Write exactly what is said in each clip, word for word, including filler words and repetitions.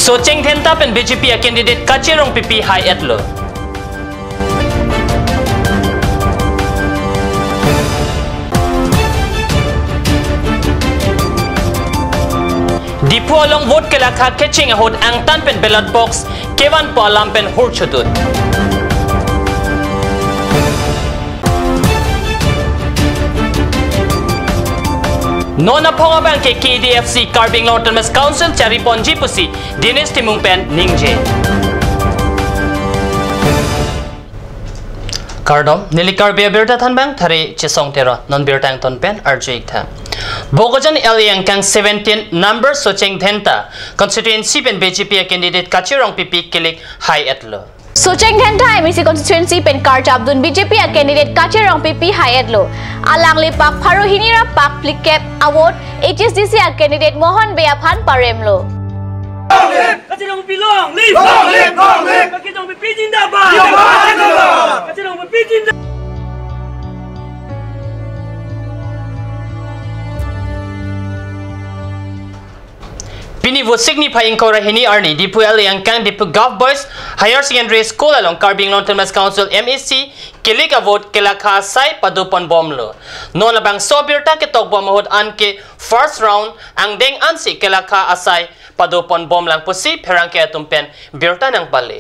Socheng Dhenta pen B J P a candidate Kache Rongpipi hai-etlo. Diphu along vote kelakha kecheng ahut angtan pen ballot box kevanpo alam pen hur chodut. Non aphong abang ke K D F C Karbi Anglong Autonomous Council chariponji pusi Dinesh Timung pen ningje. Kardom, neli Karbi Abirta thanbang Thari Chesong Tero, non birta angton pen arju-ik tha. Bokajan L A angkang seventeen number Socheng Dhenta constituency pen B J P a candidate Kache Rongpipi kilik hai-etlo. Socheng Dhenta M A C constituency pen karjapdun B J P a candidate Kache Rongpipi hai-etlo. Alangli pak pharo hini ra pak phlikep a vote H S D C a candidate Mohon Bey aphan paremlo. Long live! Kache Rongpipi long live! Long live! Long live! Kache Rongpipi zindabad! Zindabad! Zindabad! Kache Rongpipi zindabad! Pini Vosik niphai ingkoi ra hini arni Diphu L A angkang Diphu Govt Boys Higher Secondary School along Karbi Anglong Autonomous Council M A C kilik a vote kelakha asai padoponbomlo. Non labangso abirta ketokbom ahut anke first round angdeng ansi kelakha asai padoponbomlang pusi pherangke atum pen birta nangpale.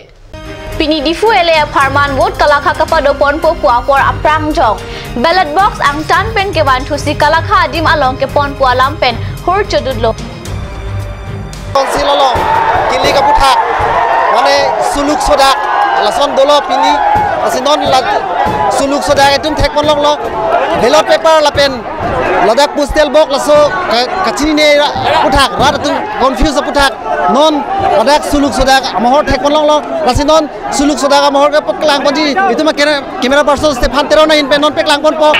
Pini Diphu L A apharman vote kelakha kapadoponpo pu apor aphrang jong ballot box angtan pen kevanthusi kelakha adim along keponpo alam pen hur chodutlo. Council along kilik aphuthak, mane suluk sodak lason dolo pini, lasi non la suluk sodak atum thekponlonglo, ballot paper lapen ladak postal box laso ka-, kachinine ra-, aphuthak, rat atum confuse aphuthak, non ladak suluk sodak amohor thekponlonglo, lasi non suluk sodak amohor ke paklangponji, itum a camera, camera person Stephan Teron ahin pen non paklangponpo.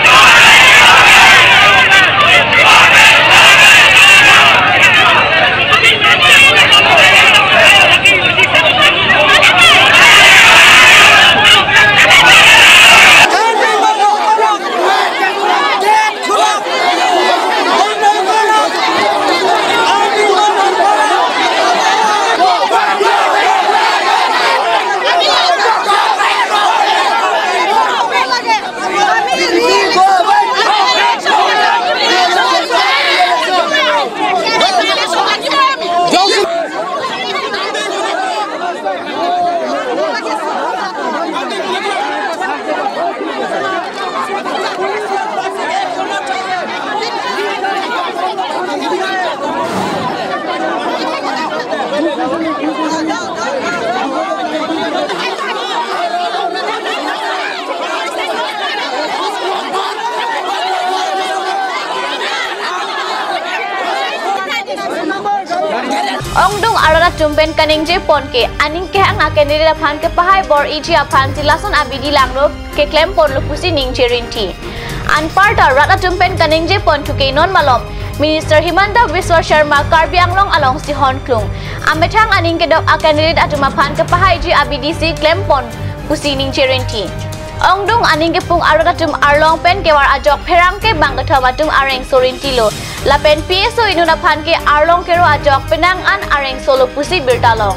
Ongdung arat atum pen kaningje pon ke aning kehang a candidate aphan kepahai bor-iji aphansi lason abidi langno keklem ponlo pusi ningje rinti. Anparta rat atum pen kaningje pon thuke non malom Minister Himanta Biswa Sharma Karbi Anglong alongsi honklung. Amethang aning kedok a candidate atum aphan kepahaiji abidisi klem pon pusi ningje rinti. Ongdung aning kepung arat atum arlong pen kevar ajok pherangke bangkethom atum arengso rintilo. Lapen P S O inut aphan ke arlong kero ajok penang an arengsolo pusi birta long.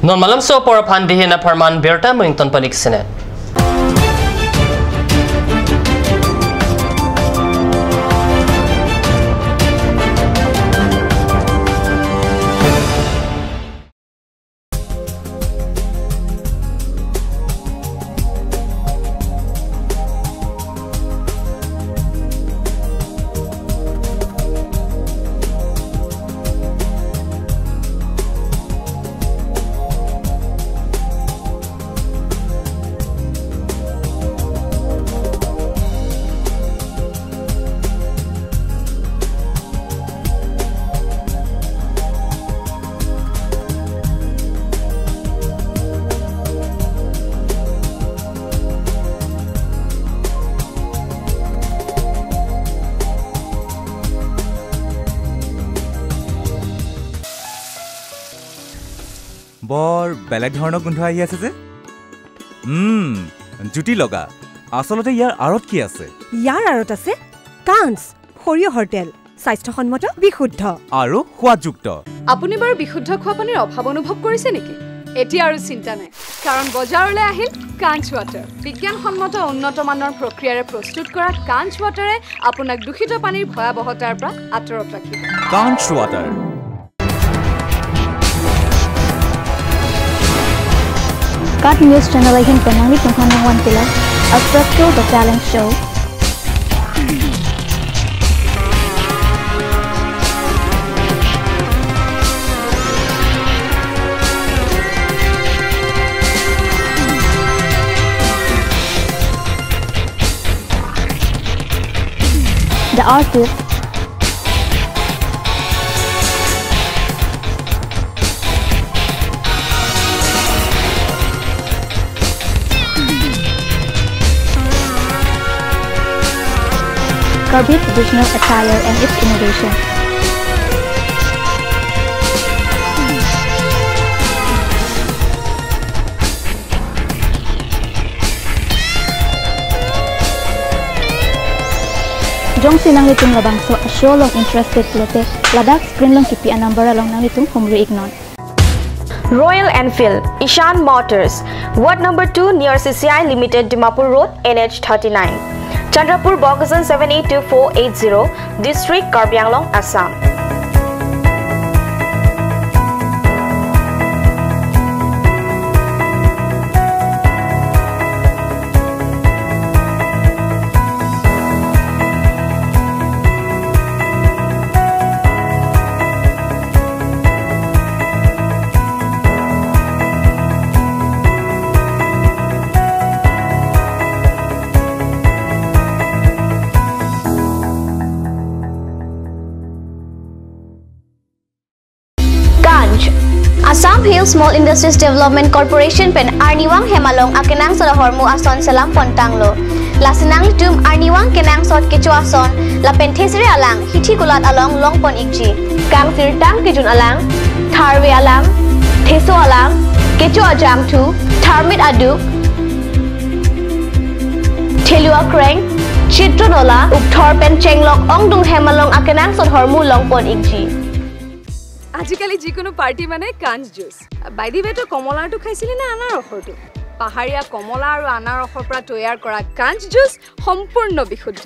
Non malomso apor aphan dihin apharman birta mungton panik sene. বৰ বেলেগ ধৰণৰ গোন্ধ আহি আছে যে। উম, জুতি লগা। আচলতে ইয়াৰ আঁৰত কি আছে? ইয়াৰ আঁৰত আছে কাঞ্চ, সৰিয়হৰ তেল, স্বাস্থ্যসন্মত, বিশুদ্ধ আৰু সোৱাদযুক্ত। আপুনি বাৰু বিশুদ্ধ খোৱা পানীৰ অভাৱ অনুভৱ কৰিছে নেকি? এতিয়া আৰু চিন্তা নাই, কাৰণ বজাৰলৈ আহিল কাঞ্চ ৱাটাৰ। বিজ্ঞানসন্মত উন্নত মানৰ প্ৰক্ৰিয়াৰে প্ৰস্তুত কৰা কাঞ্চ ৱাটাৰে আপোনাক দূষিত পানীৰ ভয়াৱহতাৰ পৰা আঁতৰত ৰাখিব। কাঞ্চ water. Cut News Channel ahin pen nanglitum aphan nangvan pilo Astro Show, The Talent Show. The Artist. Karbi traditional attire and its innovation. Jongsi nanglitum labangso a-show along interested pulote, ladak screen along kipi a-number along nanglitum humri iknon. Royal Enfield, Ishan Motors, Ward number two near C C I Limited, Dimapur Road, N H thirty-nine, Chandrapur, Bokajan seven eight two four eight zero, District, Karbi Anglong, Assam. Kancch. Assam Hill Small Industries Development Corporation pen arnivang hem along akenangsot ahormu ason selam pontanglo. Lasi nanglitum arnivang kenangsot kecho ason lapen thesere alang hithi kulat along longpon ikji. Kangsirtang kejun alang, tharve alang, theso alang, kecho ajangthu, tharmit aduk, thelu akreng, chitron ola, ukthor pen chenglok ongdung hem along akenangsot ahormu longpon ikji. আজিকালি যিকোনো পাৰ্টি মানে কাঞ্চ juice. By the way, তই কমলাৰটো খাইছিলি নে আনাৰসৰটো? পাহাৰীয়া কমলা আৰু আনাৰসৰ পৰা তৈয়াৰ কৰা কাঞ্চ জুচ সম্পূৰ্ণ বিশুদ্ধ।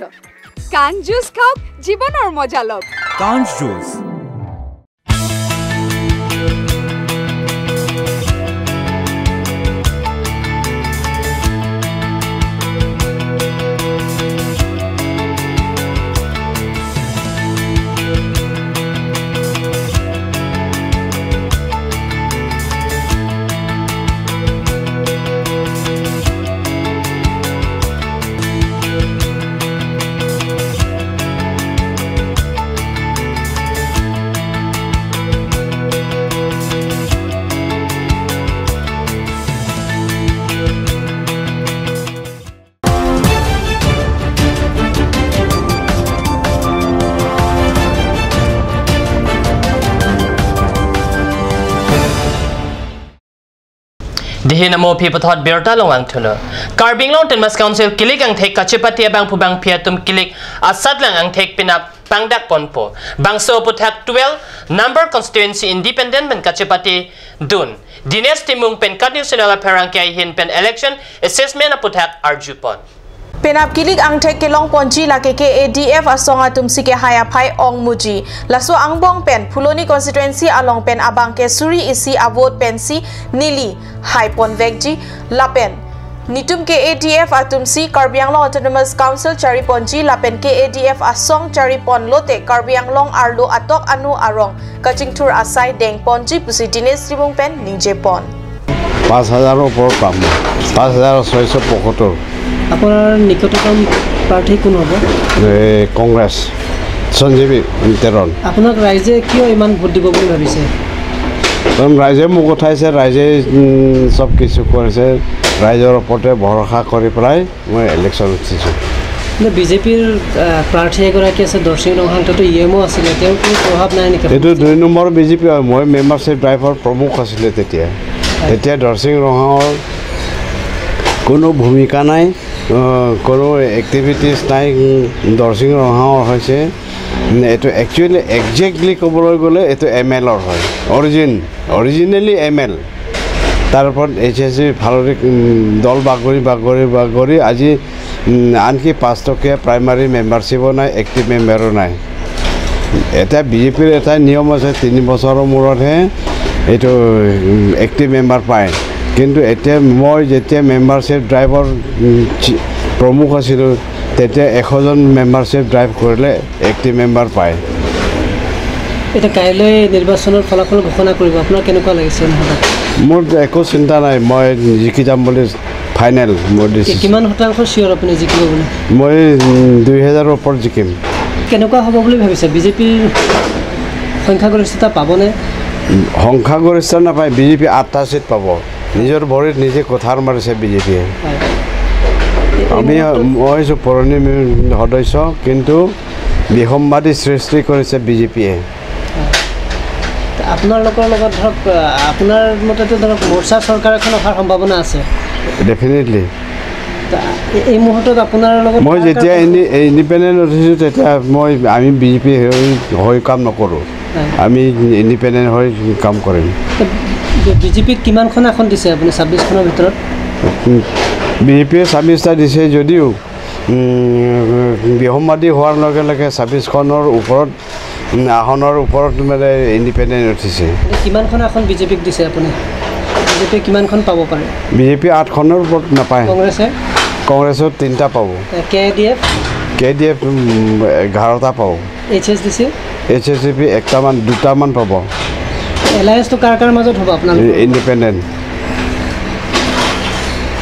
কাঞ্চ জুচ খাওক, জীৱনৰ মজা লওক। কাঞ্চ juice. Dihin amo aphi puthot birta longvangthulo. Karbi Anglong Autonomous Council kilik angthek kachepate abangphu bangphi atum kilik asatlang angthek penap pangdakponpo. Bangso aputhak twelve number constituency independent pen kachepatedun Dinesh Timung pen Cut News Channel apherangke ahin pen election assessment aputhak arjupon. Penap kilik angthek kelongponji lake K A D F asong atumsi kehai aphai ongmuji. Laso angbong pen Phuloni constituency along pen abangke suri isi avote pensi neli haiponvekji lapen netum K A D F atumsi Karbi Anglong Autonomous Council chariponji lapen K A D F asong charipon lote Karbi Anglong arlo atok anu arong kachingthur asai dengponji pusi Dinesh Timung pen ningjepon. পাঁচ হাজাৰৰ ওপৰত পাম মই। পাঁচ হাজাৰ ছয়শ পঁয়সত্তৰ। আপোনাৰ নিকটতম প্ৰাৰ্থী কোন হ'ব? এই কংগ্ৰেছ, সঞ্জীৱ তেৰণ। আপোনাক ৰাইজে কিয় ইমান ভোট দিব বুলি ভাবিছে? কাৰণ ৰাইজে মোক উঠাইছে, ৰাইজে, উম, চব কিছু কৰিছে। ৰাইজৰ ওপৰতে ভৰসা কৰি পেলাই মই ইলেকশ্যন উঠিছোঁ। কিন্তু বিজেপিৰ, আহ, প্ৰাৰ্থী এগৰাকী আছে, দৰ্শিং ৰংহাং, তেওঁতো ই এম অ' আছিলে, তেওঁৰ কোনো প্ৰভাৱ নাই নেকি? এইটো দুই নম্বৰ বিজেপি হয়। মই মেম্বাৰশ্বিপ ড্ৰাইভৰ প্ৰমুখ আছিলে তেতিয়া। এতিয়া দৰসিং ৰংহাঙৰ কোনো ভূমিকা নাই, আহ, কোনো এক্টিভিটিজ নাই। উম, দৰসিং ৰংহাঙৰ হৈছে, উম, এইটো একচুৱেলি একজেক্টলি ক'বলৈ গ'লে এইটো এম এলৰ হয়, অৰিজিন, অৰিজিনেলি এম এল। তাৰ ওপৰত এইচ এছ চি ফালৰি, উম, দল বাগৰি বাগৰি বাগৰি আজি, উম, আনকি পাঁচ টকীয়া প্ৰাইমাৰী মেম্বাৰশ্বিপো নাই, এক্টিভ মেম্বাৰো নাই। এতিয়া বি জে পিৰ এটা নিয়ম আছে, তিনি বছৰৰ মূৰতহে এইটো, উম, এক্টিভ মেম্বাৰ পায়। কিন্তু এতিয়া মই যেতিয়া মেম্বাৰশ্বিপ ড্ৰাইভৰ, উম, চি-, প্ৰমুখ আছিলোঁ, তেতিয়া এশজন মেম্বাৰশ্বিপ ড্ৰাইভ কৰিলে এক্টিভ মেম্বাৰ পায়। এতিয়া কাইলৈ নিৰ্বাচনৰ ফলাফল ঘোষণা কৰিব, আপোনাৰ কেনেকুৱা লাগিছে মহোদয়? মোৰ একো চিন্তা নাই, মই জিকি যাম বুলি ফাইনেল মোৰ কি-, ডিচিশ্যন। কিমান শতাংশ চিয়ৰ আপুনি জিকিব বুলি? মই, উম, দুই হাজাৰৰ ওপৰত জিকিম। কেনেকুৱা হ'ব বুলি ভাবিছে? বি জে পিৰ সংখ্যাগৰিষ্ঠতা পাবনে? সংখ্যাগৰিষ্ঠতা নাপায়, বি জে পি আঠটা ছিট পাব। নিজৰ ভৰিত নিজে কুঠাৰ মাৰিছে বি জে পিয়ে। হয়। এই আমি, মুহূৰ্তত মই হৈছোঁ পুৰণি মি-, সদস্য, কিন্তু বিসম্বাদী সৃষ্টি কৰিছে বি জে পিয়ে। হয়। আপোনালোকৰ লগত ধৰক, আহ, আপোনাৰ মতেতো ধৰক মৰ্চা চৰকাৰ এখন অহাৰ সম্ভাৱনা আছে। ডেফিনেটলি। তা-, এ-, এই মুহূৰ্তত আপোনাৰ লগত মই কাৰ কাৰ যেতিয়া সম্পৰ্ক? ইণ্ডি-, ইণ্ডিপেণ্ডেণ্ট উঠিছোঁ, তেতিয়া মই, আমি বি জে পি হৈ, হৈ কাম নকৰোঁ। হয়। আমি ইণ্ডিপেণ্ডেণ্ট হৈ কাম কৰিম। তা বি-, বি জে পিত কিমানখন আসন দিছে আপুনি ছাব্বিছখনৰ ভিতৰত? উম, বি জে পিয়ে ছাব্বিছটা দিছে যদিও, উম, বিসম্বাদী হোৱাৰ লগে লগে ছাব্বিছখনৰ ওপৰত, উম, আসনৰ ওপৰত মানে ইণ্ডিপেণ্ডেণ্ট উঠিছে। এতিয়া কিমানখন আসন বি জে পিক দিছে আপুনি? বি জে পিয়ে কিমানখন পাব পাৰে? বি জে পি আঠখনৰ ওপৰত নাপায়। কংগ্ৰেছে? কংগ্ৰেছত তিনিটা পাব। Uh, K D F? K D F, um, এঘাৰটা পাব। H S D C? H S D P একটামান, দুটামান পাব। এলায়েন্সটো কাৰ কাৰ মাজত হ'ব আপোনালোকৰ? ই-, ইণ্ডিপেণ্ডেণ্ট।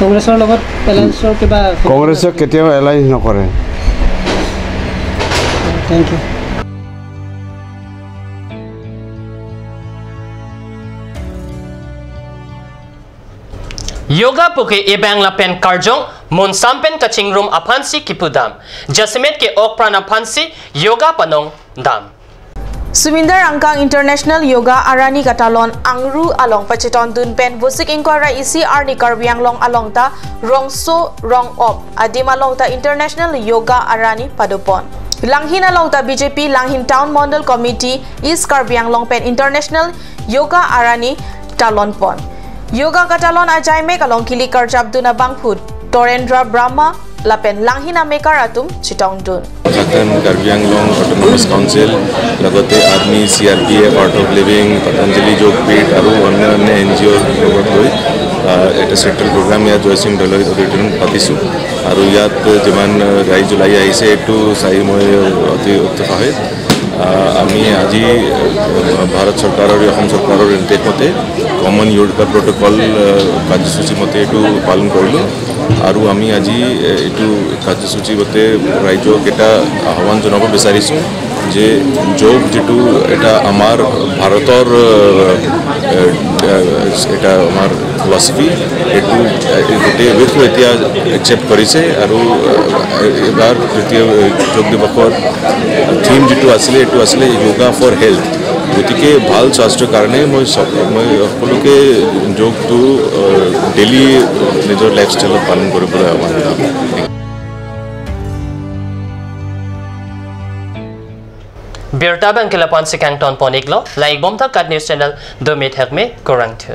কংগ্ৰেছৰ লগত এলায়েন্সৰ কিবা? কংগ্ৰেছে কেতিয়াও এলায়েন্স নকৰে। Thank you. Yoga puke ebang lapen karjong, monsam pen kachingrum aphansi kipudam. Jasemet ke-ok pran aphansi yoga panong dam. Suminder Angkang International Yoga Arani Katalon Angru along pachetongdun pen Vosik ingkoi ra isi arni Karbi Anglong along ta rongso rong-op adim along ta International Yoga Arani padopon. Langhin along ta B J P Langhin Town Mondol Committee East Karbi Anglong pen International Yoga Arani talonpon. Yoga katalon ajaimek along kili karjapdun abangphu Torendra Brahma lapen Langhin amekar atum chetongdun. Jharkhand Karbi Anglong Autonomous Council, লগতে army, C R P F, art of living, Patanjali Yogpeeth আৰু অন্য অন্য N G অ'ৰ লগত লৈ, আহ, এটা central programme ইয়াত জয়সিং ঢলৰীত অডিটৰিয়াম পাতিছোঁ। আৰু ইয়াত যিমান, আহ, ৰাইজ ওলাই আহিছে, এইটো চাই মই অতি উৎসাহিত। আহ, আমি আজি, আহ, ভাৰত চৰকাৰৰ, অসম চৰকাৰৰ নিৰ্দেশ মতে কমন য়োগা প্ৰট'কল, আহ, কাৰ্যসূচী মতে এইটো পালন কৰিলোঁ। আৰু আমি আজি, আহ, এইটো কাৰ্যসূচী মতে ৰাইজক এটা আহ্বান জনাব বিচাৰিছোঁ যে যোগ যিটো এটা আমাৰ ভাৰতৰ, আহ, আহ, আহ, এটা আমাৰ ফিলচফি, এইটো, আহ, গোটেই ৱিশ্ব এতিয়া একচেপ্ট কৰিছে। আৰু, আহ, এইবাৰ তৃতীয়, আহ, যোগ দিৱসৰ থিম যিটো আছিলে, এইটো আছিলে য়োগা ফৰ হেল্থ। গতিকে ভাল স্বাস্থ্যৰ কাৰণে মই চব, মই সকলোকে যোগটো, আহ, ডেইলি নিজৰ লাইফষ্টাইলত পালন কৰিবলৈ আহ্বান জনাম। Birta abang ke lapu-ansi kangtonpon-iklo, langdunbom tha KAT News Channel, dome thakme, kurvangthu.